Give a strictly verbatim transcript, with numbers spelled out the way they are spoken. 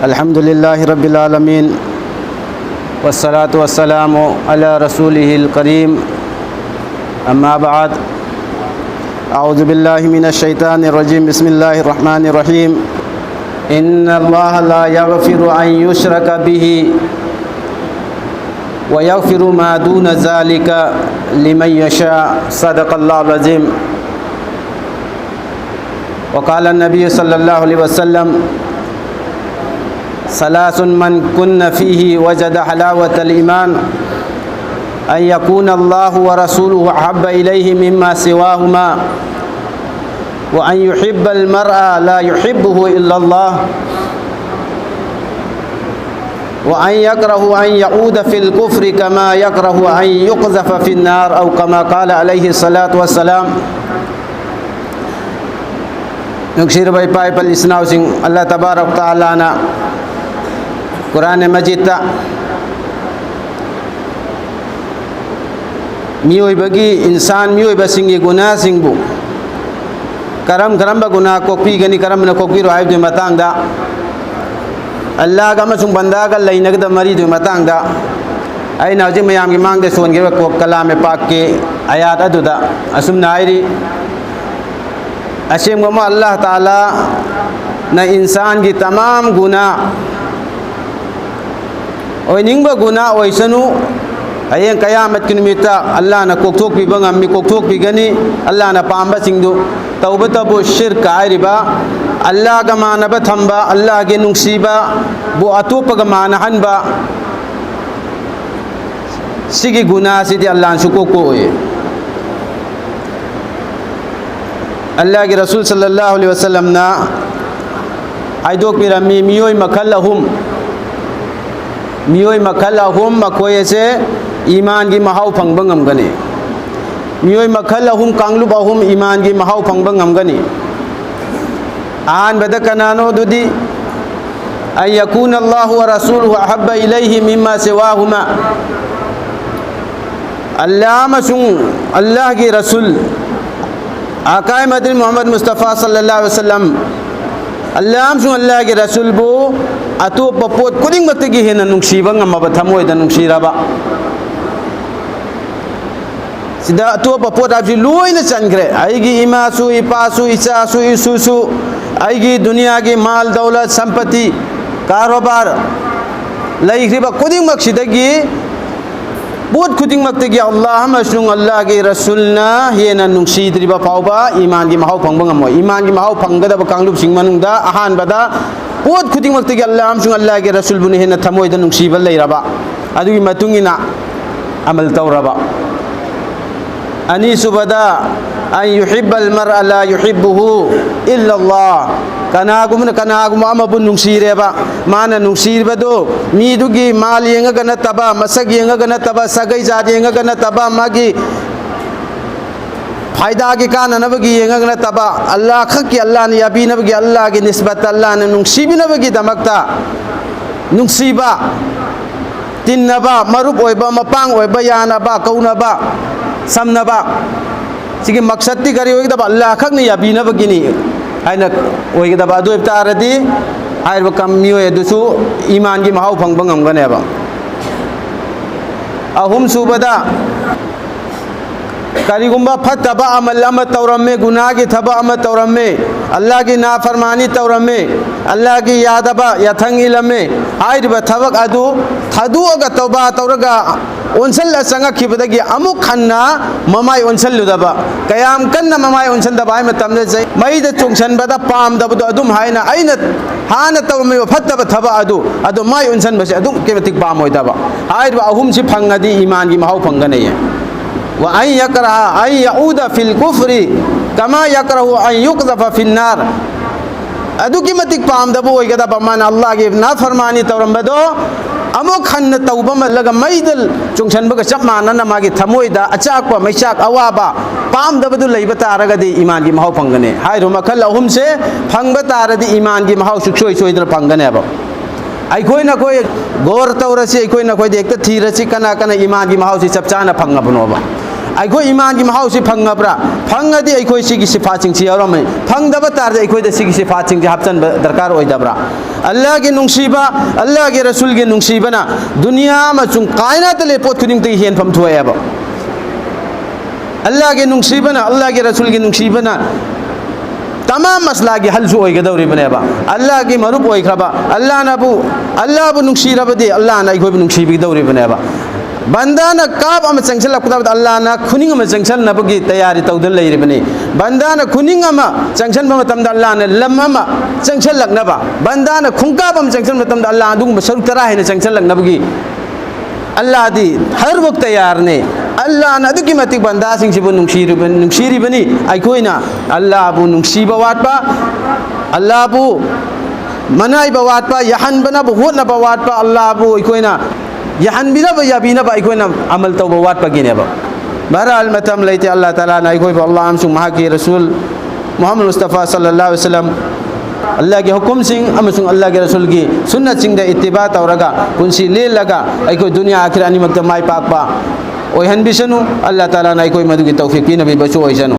الحمد لله رب العالمين، والصلاة والسلام على رسوله الكريم. أما بعد، أعوذ بالله من الشيطان الرجيم. بسم الله الرحمن الرحيم. إن الله لا يغفر أن يشرك به ويغفر ما دون ذلك لمن يشاء. صدق الله العظيم. وقال النبي صلى الله عليه وسلم: ثلاث من كن فيه وجد حلاوة الإيمان، أن يكون الله ورسوله أحب إليه مما سواهما، وأن يحب المرء لا يحبه إلا الله، وأن يكره أن يعود في الكفر كما يكره أن يقذف في النار، أو كما قال عليه الصلاة والسلام. ꯅꯨꯡꯁꯤꯔꯕ ꯏꯄꯥ ꯏꯄꯥ ꯏꯆꯤꯟ ꯏꯅꯥꯎꯁꯤꯡ, ꯑꯜꯂꯥꯍ ꯇꯕꯥꯔꯛ ꯇꯥꯂꯥꯅ ꯀꯨꯔꯥꯟ ꯃꯖꯤꯗꯇ ꯃꯤꯑꯣꯏꯕꯒꯤ, ꯏꯟꯁꯥꯟ, ꯃꯤꯑꯣꯏꯕꯁꯤꯡꯒꯤ ꯒꯨꯅꯥꯁꯤꯡꯕꯨ ꯀꯔꯝ ꯀꯔꯝꯕ ꯒꯨꯅꯥ ꯀꯣꯛꯄꯤꯒꯅꯤ, ꯀꯔꯝꯕꯅ ꯀꯣꯛꯄꯤꯔꯣꯏ ꯍꯥꯏꯕꯗꯨꯒꯤ ꯃꯇꯥꯡꯗ, ꯑꯜꯂꯥꯍꯒ ꯑꯃꯁꯨꯡ ꯕꯟꯗꯥꯒ ꯂꯩꯅꯒꯗꯕ ꯃꯔꯤꯗꯨꯒꯤ ꯃꯇꯥꯡꯗ ꯑꯩꯅ ꯍꯧꯖꯤꯛ ꯃꯌꯥꯝꯒꯤ ꯃꯥꯡꯗ ꯁꯣꯟꯈꯤꯕ ꯀꯣ-, ꯀꯂꯥꯃꯦ ꯄꯥꯛꯀꯤ ꯑꯌꯥꯠ ꯑꯗꯨꯗ ꯑꯁꯨꯝꯅ ꯍꯥꯏꯔꯤ: ꯑꯁꯦꯡꯕꯃꯛ ꯑꯜꯂꯥꯍ ꯇꯥꯂꯥꯅ ꯏꯟꯁꯥꯟꯒꯤ ꯇꯃꯥꯝ ꯒꯨꯅꯥ, ꯑꯣꯏꯅꯤꯡꯕ ꯒꯨꯅꯥ ꯑꯣꯏꯁꯅꯨ, ꯍꯌꯦꯡ ꯀꯌꯥꯃꯠꯀꯤ ꯅꯨꯃꯤꯠꯇ ꯑꯜꯂꯥꯍꯅ ꯀꯣꯛꯊꯣꯛꯄꯤꯕ ꯉꯝꯃꯤ, ꯀꯣꯛꯊꯣꯛꯄꯤꯒꯅꯤ꯫ ꯑꯜꯂꯥꯍꯅ ꯄꯥꯝꯕꯁꯤꯡꯗꯨ, ꯇꯧꯕꯇꯕꯨ ꯁꯤꯔꯛ ꯍꯥꯏꯔꯤꯕ ꯑꯜꯂꯥꯍꯒ ꯃꯥꯟꯅꯕ ꯊꯝꯕ, ꯑꯜꯂꯥꯍꯒꯤ ꯅꯨꯡꯁꯤꯕꯕꯨ ꯑꯇꯣꯞꯄꯒ ꯃꯥꯟꯅꯍꯟꯕ, ꯁꯤꯒꯤ ꯒꯨꯅꯥꯁꯤꯗꯤ ꯑꯜꯂꯥꯍꯅ ꯁꯨꯛꯀꯣꯛ ꯀꯣꯛꯑꯣꯏ꯫ ꯑꯜꯂꯥꯍꯒꯤ ꯔꯁꯨꯜ ꯁꯜꯂꯜꯂꯥꯍꯨ ꯑꯂꯩꯍꯤ ꯋꯁꯜꯂꯝꯅ ꯍꯥꯏꯗꯣꯛꯄꯤꯔꯝꯃꯤ, ꯃꯤꯑꯣꯏ ꯃꯈꯜ ꯑꯍꯨꯝ, ꯃꯤꯑꯣꯏ ꯃꯈꯜ ꯑꯍꯨꯝ, ꯃꯈꯣꯏ ꯑꯁꯦ ꯏꯃꯥꯟꯒꯤ ꯃꯍꯥꯎ ꯐꯪꯕ ꯉꯝꯒꯅꯤ꯫ ꯃꯤꯑꯣꯏ ꯃꯈꯜ ꯑꯍꯨꯝ, ꯀꯥꯡꯂꯨꯞ ꯑꯍꯨꯝ ꯏꯃꯥꯟꯒꯤ ꯃꯍꯥꯎ ꯐꯪꯕ ꯉꯝꯒꯅꯤ꯫ ꯑꯍꯥꯟꯕꯗ ꯀꯅꯥꯅꯣ ꯑꯗꯨꯗꯤ? أن يكون الله ورسوله أحب إليه مما سواهما. ꯑꯜꯂꯥꯍ ꯑꯃꯁꯨꯡ ꯑꯜꯂꯥꯍꯒꯤ ꯔꯁꯨꯜ, ꯑꯀꯥꯏ ꯃꯗꯤꯟ ꯃꯨꯍꯝꯃꯗ ꯃꯨꯁꯇꯐꯥ ꯁꯜꯂꯜꯂꯥꯍꯨ ꯑꯂꯩꯍꯤ ꯋꯁꯜꯂꯝ, ꯑꯜꯂꯥꯍ ꯑꯃꯁꯨꯡ ꯑꯜꯂꯥꯍꯒꯤ ꯔꯁꯨꯜꯕꯨ ꯑꯇꯣꯞꯄ ꯄꯣꯠ ꯈꯨꯗꯤꯡꯃꯛꯇꯒꯤ ꯍꯦꯟꯅ ꯅꯨꯡꯁꯤꯕ ꯉꯝꯃꯕ, ꯊꯃꯣꯏꯗ ꯅꯨꯡꯁꯤꯔꯕ꯫ ꯁꯤꯗ ꯑꯇꯣꯞꯄ ꯄꯣꯠ ꯍꯥꯏꯕꯁꯤ ꯂꯣꯏꯅ ꯆꯟꯈ꯭ꯔꯦ꯫ ꯑꯩꯒꯤ ꯏꯃꯥꯁꯨ, ꯏꯄꯥꯁꯨ, ꯏꯆꯥꯁꯨ, ꯏꯁꯨꯁꯨ, ꯑꯩꯒꯤ ꯗꯨꯅꯤꯌꯥꯒꯤ ꯃꯥꯜ ꯗꯧꯂꯠ, ꯁꯝꯄꯇꯤ, ꯀꯥꯔꯣꯕꯥꯔ, ꯂꯩꯈ꯭ꯔꯤꯕ ꯈꯨꯗꯤꯡꯃꯛꯁꯤꯗꯒꯤ, ꯄꯣꯠ ꯈꯨꯗꯤꯡꯃꯛꯇꯒꯤ ꯑꯜꯂꯥꯍ ꯑꯃꯁꯨꯡ ꯑꯜꯂꯥꯍꯒꯤ ꯔꯁꯨꯜꯅ ꯍꯦꯟꯅ ꯅꯨꯡꯁꯤꯗ꯭ꯔꯤꯕ ꯐꯥꯎꯕ ꯏꯃꯥꯟꯒꯤ ꯃꯍꯥꯎ ꯐꯪꯕ ꯉꯝꯃꯣꯏ꯫ ꯏꯃꯥꯟꯒꯤ ꯃꯍꯥꯎ ꯐꯪꯒꯗꯕ ꯀꯥꯡꯂꯨꯞꯁꯤꯡ ꯃꯅꯨꯡꯗ ꯑꯍꯥꯟꯕꯗ ꯄꯣꯠ ꯈꯨꯗꯤꯡꯃꯛꯇꯒꯤ ꯑꯜꯂꯥꯍ ꯑꯃꯁꯨꯡ ꯑꯜꯂꯥꯍꯒꯤ ꯔꯁꯨꯜꯕꯨꯅ ꯍꯦꯟꯅ ꯊꯃꯣꯏꯗ ꯅꯨꯡꯁꯤꯕ ꯂꯩꯔꯕ, ꯑꯗꯨꯒꯤ ꯃꯇꯨꯡ ꯏꯟꯅ ꯑꯃꯜ ꯇꯧꯔꯕ꯫ ꯑꯅꯤꯁꯨꯕꯗ, "أن يحب المرء لا يحبه إلا الله." ꯀꯅꯥꯒꯨꯝꯕꯅ ꯀꯅꯥꯒꯨꯝꯕ ꯑꯃꯕꯨ ꯅꯨꯡꯁꯤꯔꯦꯕ, ꯃꯥꯅ ꯅꯨꯡꯁꯤꯔꯤꯕꯗꯨ ꯃꯤꯗꯨꯒꯤ ꯃꯥꯜ ꯌꯦꯡꯉꯒ ꯅꯠꯇꯕ, ꯃꯁꯛ ꯌꯦꯡꯉꯒ ꯅꯠꯇꯕ, ꯁꯥꯒꯩ ꯖꯥꯠ ꯌꯦꯡꯉꯒ ꯅꯠꯇꯕ, ꯃꯥꯒꯤ ꯐꯥꯏꯗꯥꯒꯤ ꯀꯥꯟꯅꯅꯕꯒꯤ ꯌꯦꯡꯉꯒ ꯅꯠꯇꯕ, ꯑꯜꯂꯥꯍ ꯈꯛꯀꯤ, ꯑꯜꯂꯥꯍꯅ ꯌꯥꯕꯤꯅꯕꯒꯤ, ꯑꯜꯂꯥꯍꯒꯤ ꯅꯤꯁꯕꯠꯇ, ꯑꯜꯂꯥꯍꯅ ꯅꯨꯡꯁꯤꯕꯤꯅꯕꯒꯤꯗꯃꯛꯇ ꯅꯨꯡꯁꯤꯕ, ꯇꯤꯟꯅꯕ, ꯃꯔꯨꯞ ꯑꯣꯏꯕ, ꯃꯄꯥꯡ ꯑꯣꯏꯕ, ꯌꯥꯅꯕ, ꯀꯧꯅꯕ, ꯁꯝꯅꯕ, ꯁꯤꯒꯤ ꯃꯛꯁꯠꯇꯤ ꯀꯔꯤ ꯑꯣꯏꯒꯗꯕ? ꯑꯜꯂꯥꯍ ꯈꯛꯅ ꯌꯥꯕꯤꯅꯕꯒꯤꯅꯤ ꯍꯥꯏꯅ ꯑꯣꯏꯒꯗꯕ꯫ ꯑꯗꯨ ꯑꯣꯏꯕ ꯇꯥꯔꯗꯤ ꯍꯥꯏꯔꯤꯕ ꯀꯝ-, ꯃꯤꯑꯣꯏ ꯑꯗꯨꯁꯨ ꯏꯃꯥꯟꯒꯤ ꯃꯍꯥꯎ ꯐꯪꯕ ꯉꯝꯒꯅꯦꯕ꯫ ꯑꯍꯨꯝꯁꯨꯕꯗ, ꯀꯔꯤꯒꯨꯝꯕ ꯐꯠꯇꯕ ꯑꯃꯜ ꯑꯃ ꯇꯧꯔꯝꯃꯦ, ꯒꯨꯅꯥꯒꯤ ꯊꯕꯛ ꯑꯃ ꯇꯧꯔꯝꯃꯦ, ꯑꯜꯂꯥꯍꯒꯤ ꯅꯥꯐꯔꯃꯥꯅꯤ ꯇꯧꯔꯝꯃꯦ, ꯑꯜꯂꯥꯍꯒꯤ ꯌꯥꯗꯕ ꯌꯥꯊꯪ ꯏꯜꯂꯝꯃꯦ, ꯍꯥꯏꯔꯤꯕ ꯊꯕꯛ ꯑꯗꯨ ꯊꯥꯗꯣꯛꯑꯒ, ꯇꯧꯕꯥ ꯇꯧꯔꯒ, ꯑꯣꯟꯁꯜꯂ ꯆꯪꯉꯛꯈꯤꯕꯗꯒꯤ ꯑꯃꯨꯛ ꯍꯟꯅ ꯃꯃꯥꯏ ꯑꯣꯟꯁꯜꯂꯨꯗꯕ꯫ ꯀꯌꯥꯝ ꯀꯟꯅ ꯃꯃꯥꯏ ꯑꯣꯟꯁꯟꯗꯕ ꯍꯥꯏ ꯃꯇꯝꯗ, ꯆꯩ-, ꯃꯩꯗ ꯆꯣꯡꯁꯟꯕꯗ ꯄꯥꯝꯗꯕꯗꯣ ꯑꯗꯨꯝ ꯍꯥꯏꯅ, ꯑꯩꯅ ꯍꯥꯟꯅ ꯇꯧꯔꯝꯃꯤꯕ ꯐꯠꯇꯕ ꯊꯕꯛ ꯑꯗꯨ, ꯑꯗꯨ ꯃꯥꯏ ꯑꯣꯟꯁꯟꯕꯁꯦ ꯑꯗꯨꯛꯀꯤ ꯃꯇꯤꯛ ꯄꯥꯝꯃꯣꯏꯗꯕ꯫ ꯍꯥꯏꯔꯤꯕ ꯑꯍꯨꯝꯁꯤ ꯐꯪꯉꯗꯤ ꯏꯃꯥꯟꯒꯤ ꯃꯍꯥꯎ ꯐꯪꯒꯅꯤꯌꯦ꯫ "وأن يكره أن يعود في الكفر كما يكره أن يقذف في النار." ꯑꯗꯨꯛꯀꯤ ꯃꯇꯤꯛ ꯄꯥꯝꯗꯕ ꯑꯣꯏꯒꯗꯕ, ꯃꯥꯅ ꯑꯜꯂꯥꯍꯒꯤ ꯅꯥꯐꯔꯃꯥꯅꯤ ꯇꯧꯔꯝꯕꯗꯣ ꯑꯃꯨꯛ ꯍꯟꯅ ꯇꯧꯕ ꯃꯜꯂꯒ ꯃꯩꯗ ꯆꯣꯡꯁꯟꯕꯒ ꯆꯞ ꯃꯥꯟꯅꯅ ꯃꯥꯒꯤ ꯊꯃꯣꯏꯗ ꯑꯆꯥꯛꯄ, ꯃꯩꯆꯥꯛ, ꯑꯋꯥꯕ, ꯄꯥꯝꯗꯕꯗꯨ ꯂꯩꯕ ꯇꯥꯔꯒꯗꯤ ꯏꯃꯥꯟꯒꯤ ꯃꯍꯥꯎ ꯐꯪꯒꯅꯤ꯫ ꯍꯥꯏꯔꯤꯕ ꯃꯈꯜ ꯑꯍꯨꯝꯁꯦ ꯐꯪꯕ ꯇꯥꯔꯗꯤ ꯏꯃꯥꯟꯒꯤ ꯃꯍꯥꯎ ꯁꯨꯡꯁꯣꯏ ꯁꯣꯏꯗꯅ ꯐꯪꯒꯅꯦꯕ꯫ ꯑꯩꯈꯣꯏꯅ ꯑꯩꯈꯣꯏ ꯒꯣꯔ ꯇꯧꯔꯁꯤ, ꯑꯩꯈꯣꯏꯅ ꯑꯩꯈꯣꯏꯗ ꯍꯦꯛꯇ ꯊꯤꯔꯁꯤ, ꯀꯅꯥ ꯀꯅꯥ ꯏꯃꯥꯟꯒꯤ ꯃꯍꯥꯎꯁꯤ ꯆꯞ ꯆꯥꯅ ꯐꯪꯉꯕꯅꯣꯕ꯫ ꯑꯩꯈꯣꯏ ꯏꯃꯥꯟꯒꯤ ꯃꯍꯥꯎꯁꯤ ꯐꯪꯉꯕ꯭ꯔꯥ? ꯐꯪꯉꯗꯤ ꯑꯩꯈꯣꯏ ꯁꯤꯒꯤ ꯁꯤꯐꯥꯠꯁꯤꯡꯁꯤ ꯌꯥꯎꯔꯝꯃꯅꯤ꯫ ꯐꯪꯗꯕ ꯇꯥꯔꯗꯤ ꯑꯩꯈꯣꯏꯗ ꯁꯤꯒꯤ ꯁꯤꯐꯥꯠꯁꯤꯡꯁꯤ ꯍꯥꯞꯆꯟꯕ ꯗꯔꯀꯥꯔ ꯑꯣꯏꯗꯕ꯭ꯔꯥ? ꯑꯜꯂꯥꯍꯒꯤ ꯅꯨꯡꯁꯤꯕ, ꯑꯜꯂꯥꯍꯒꯤ ꯔꯁꯨꯜꯒꯤ ꯅꯨꯡꯁꯤꯕꯅ ꯗꯨꯅꯤꯌꯥ ꯑꯃꯁꯨꯡ ꯀꯥꯏꯅꯥꯇ ꯂꯩ ꯄꯣꯠ ꯈꯨꯗꯤꯡꯃꯛꯇꯒꯤ ꯍꯦꯟꯐꯝ ꯊꯣꯛꯑꯦꯕ꯫ ꯑꯜꯂꯥꯍꯒꯤ ꯅꯨꯡꯁꯤꯕꯅ, ꯑꯜꯂꯥꯍꯒꯤ ꯔꯁꯨꯜꯒꯤ ꯅꯨꯡꯁꯤꯕꯅ ꯇꯃꯥꯝ ꯃꯁꯂꯥꯒꯤ ꯍꯜꯁꯨ ꯑꯣꯏꯒꯗꯧꯔꯤꯕꯅꯦꯕ꯫ ꯑꯜꯂꯥꯍꯒꯤ ꯃꯔꯨꯞ ꯑꯣꯏꯈ꯭ꯔꯕ, ꯑꯜꯂꯥꯍꯅꯕꯨ, ꯑꯜꯂꯥꯍꯕꯨ ꯅꯨꯡꯁꯤꯔꯕꯗꯤ ꯑꯜꯂꯥꯍꯅ ꯑꯩꯈꯣꯏꯕꯨ ꯅꯨꯡꯁꯤꯕꯤꯒꯗꯧꯔꯤꯕꯅꯦꯕ꯫ ꯕꯟꯗꯥꯅ ꯀꯥꯞ ꯑꯃ ꯆꯪꯁꯤꯜꯂꯛꯄꯗ ꯑꯜꯂꯥꯍꯅ ꯈꯨꯅꯤꯡ ꯑꯃ ꯆꯪꯁꯤꯟꯅꯕꯒꯤ ꯇꯌꯥꯔꯤ ꯇꯧꯗꯨꯅ ꯂꯩꯔꯤꯕꯅꯤ꯫ ꯕꯟꯗꯥꯅ ꯈꯨꯅꯤꯡ ꯑꯃ ꯆꯪꯁꯤꯟꯕ ꯃꯇꯝꯗ ꯑꯜꯂꯥꯍꯅ ꯂꯝ ꯑꯃ ꯆꯪꯁꯤꯜꯂꯛꯅꯕ, ꯕꯟꯗꯥꯅ ꯈꯣꯡꯀꯥꯞ ꯑꯃ ꯆꯪꯁꯤꯟꯕ ꯃꯇꯝꯗ ꯑꯜꯂꯥꯍ ꯑꯗꯨꯒꯨꯝꯕ ꯁꯔꯨꯛ ꯇꯔꯥ ꯍꯦꯟꯅ ꯆꯪꯁꯤꯜꯂꯛꯅꯕꯒꯤ ꯑꯜꯂꯥꯍꯗꯤ ꯍꯔ ꯋꯛ ꯇꯌꯥꯔꯅꯤ꯫ ꯑꯜꯂꯥꯍꯅ ꯑꯗꯨꯛꯀꯤ ꯃꯇꯤꯛ ꯕꯟꯗꯥꯁꯤꯡꯁꯤꯕꯨ ꯅꯨꯡꯁꯤꯔꯤꯕ-, ꯅꯨꯡꯁꯤꯔꯤꯕꯅꯤ꯫ ꯑꯩꯈꯣꯏꯅ ꯑꯜꯂꯥꯍꯕꯨ ꯅꯨꯡꯁꯤꯕ ꯋꯥꯠꯄ, ꯑꯜꯂꯥꯍꯕꯨ ꯃꯅꯥꯏꯕ ꯋꯥꯠꯄ, ꯌꯥꯍꯟꯕꯅꯕ ꯍꯣꯠꯅꯕ ꯋꯥꯠꯄ, ꯑꯜꯂꯥꯍꯕꯨ ꯑꯩꯈꯣꯏꯅ ꯌꯥꯍꯟꯕꯤꯅꯕ, ꯌꯥꯕꯤꯅꯕ ꯑꯩꯈꯣꯏꯅ ꯑꯃꯜ ꯇꯧꯕ ꯋꯥꯠꯄꯒꯤꯅꯦꯕ꯫ ꯕꯍꯔꯍꯥꯜ, ꯃꯇꯝ ꯂꯩꯇꯦ꯫ ꯑꯜꯂꯥꯍ ꯇꯥꯂꯥꯅ ꯑꯩꯈꯣꯏꯕꯨ ꯑꯜꯂꯥꯍ ꯑꯃꯁꯨꯡ ꯃꯍꯥꯛꯀꯤ ꯔꯁꯨꯜ ꯃꯨꯍꯝꯃꯗ ꯃꯨꯁꯇꯐꯥ ꯁꯜꯂꯜꯂꯥꯍꯨ ꯑꯂꯥꯏꯍꯤ ꯋꯥꯁꯜꯂꯝ, ꯑꯜꯂꯥꯍꯒꯤ ꯍꯨꯀꯨꯝꯁꯤꯡ ꯑꯃꯁꯨꯡ ꯑꯜꯂꯥꯍꯒꯤ ꯔꯁꯨꯜꯒꯤ ꯁꯨꯟꯅꯠꯁꯤꯡꯗ ꯏꯠꯇꯤꯕꯥ ꯇꯧꯔꯒ ꯄꯨꯟꯁꯤ ꯂꯦꯜꯂꯒ ꯑꯩꯈꯣꯏ ꯗꯨꯅꯤꯌꯥ ꯑꯥꯈꯤꯔ ꯑꯅꯤꯃꯛꯇ ꯃꯥꯏ ꯄꯥꯛꯄ ꯑꯣꯏꯍꯟꯕꯤꯁꯅꯨ꯫ ꯑꯜꯂꯥꯍ ꯇꯥꯂꯥꯅ ꯑꯩꯈꯣꯏ ꯃꯗꯨꯒꯤ ꯇꯧꯐꯤꯛ ꯄꯤꯅꯕꯤꯕꯁꯨ ꯑꯣꯏꯁꯅꯨ꯫